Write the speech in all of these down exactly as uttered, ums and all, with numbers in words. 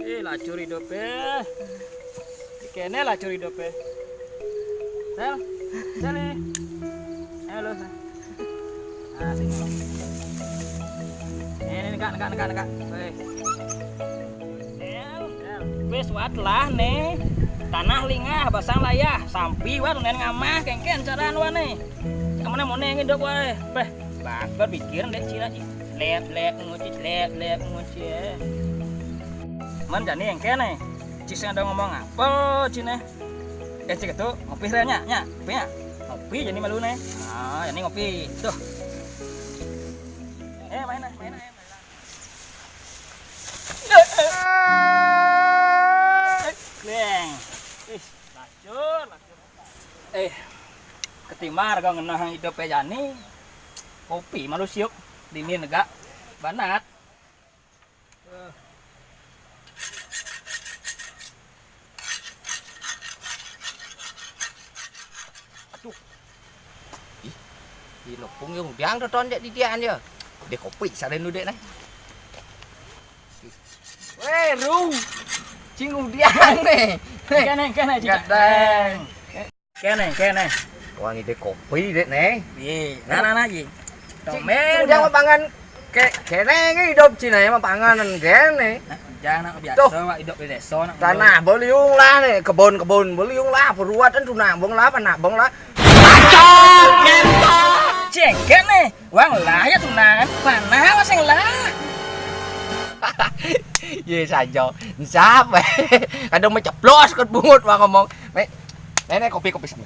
Eh, lacur idup, eh. Kéné lacur idup, eh. Sel, Sel, eh. Ayo lu, Sel. Ah, sini. Ini, ini, Kak, Kak, Kak, Kak. Wéh. Sel, Sel. Wis, wat lah, né. Tanah lingah, basang layah. Sampi, wat, nén ngamah, kéngkén caraan, wa, né. Yang mana, mana yang hidup, wa, eh. Péh, bak, berpikir, ndék, cina, ci. Lép, lép, nguci, lép, lép, nguci, eh. Man, jani yang kéné. Ci sing ada ngomong apa, cina? Eh, cik itu, ngopi ré, Nyak, Nyak, ngopi, Nyak. Ngopi jadi malu nih. Ah, ini ngopi. Tuh. Eh, main, ah, main, ah, main. Beng. Ih, lacur, lacur. Eh, ketimar kau ngenah hidup jani. Kopi malu siuk, dini negak. Banat. Aduh. Ih, di lepung yang udiang tuh ton dek didian ya. Dek kopi saren lu dek nah. Weh, Ru. Cing udiang nih. Kéné, kéné, cing. Gadang. Kéné, kéné. Wah, ngidé kopi, Dék, né. Iya, nah, nah, nah, iya. Cik, Tomén. Udah mah pangan ké-, kéné ngidup Cina ya mah panganan kéné. Nah, jangan nak biasa, tuh. Wak, hidup di desa, nak. Tanah beliung lah né, kebon-kebon beliung lah, peruatan tuh nabung lah, apa nabung lah. Céngkén né, wang lah ya tunangan, panah wah sing lah. Yé saja, ensap. Kadang menceplos ket bungut wah ngomong. Mek, Nenek kopi, kopi sini.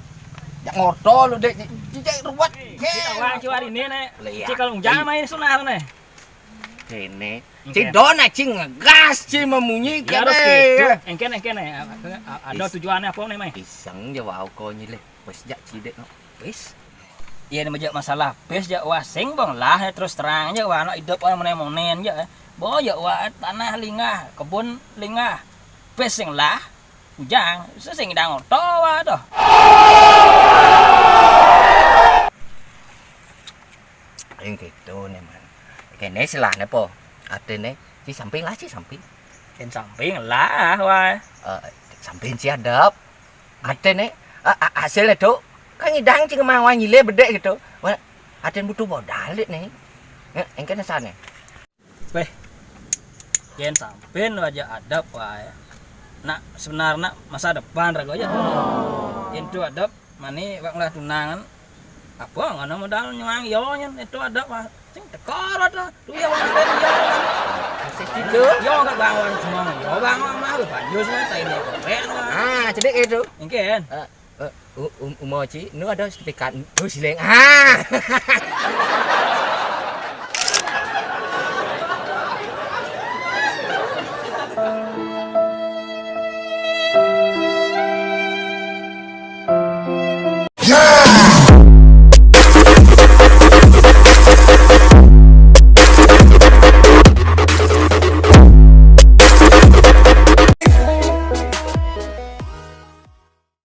Jak ngorto lu, Dek. Cicak ruwet. Kita wang kiwari ini, Nek. Lah, iya. Cik kalau jangan main sunah, Nek. Kéné. Oke. Cing don, cing ngegas, cing memunyi. Ya, harus kéné. Gitu. Engkén, engkén, eh. A-, a-, ada tujuannya apa nih, Mai? Iseng ja wau konyil. Wis jak cidék no. Wis. Iya, ini aja masalah. Wis jak wah sing bang lah, ya, terus terang aja wah anak hidup orang monen-monen aja. Boy ya wah tanah lingah, kebun lingah. Wis sing lah. Ujang, sesing dang oto waduh. Yang gitu nih, Man. Kéné selahné po. Aténé, ci samping lah, ci samping. Kén samping lah, wah. Eh, samping ci adep. Aténé, eh, a-, hasilné tuh, kan ngidang ci ngemang wah nyilé bedék gitu. Wah, atén butuh modal nih. Eh, engkén sané. Wéh, yén sampin wajah adep waé. Nak sebenarnya masa depan raga aja. Yén tu adep mani wak ngelah tunangan. Apa ngono modal nyuang yo nyen itu adep wah. Sing tekor ada. Tu ya wong ada dia. Masih gitu. Yo enggak bangun semua. Yo bangun mah lu banjur semua tai ini korek wah. Ah, jadi itu. Engkén. Eh, eh, u-, um, umur ci, nu ada seketika, nu siling. Ah.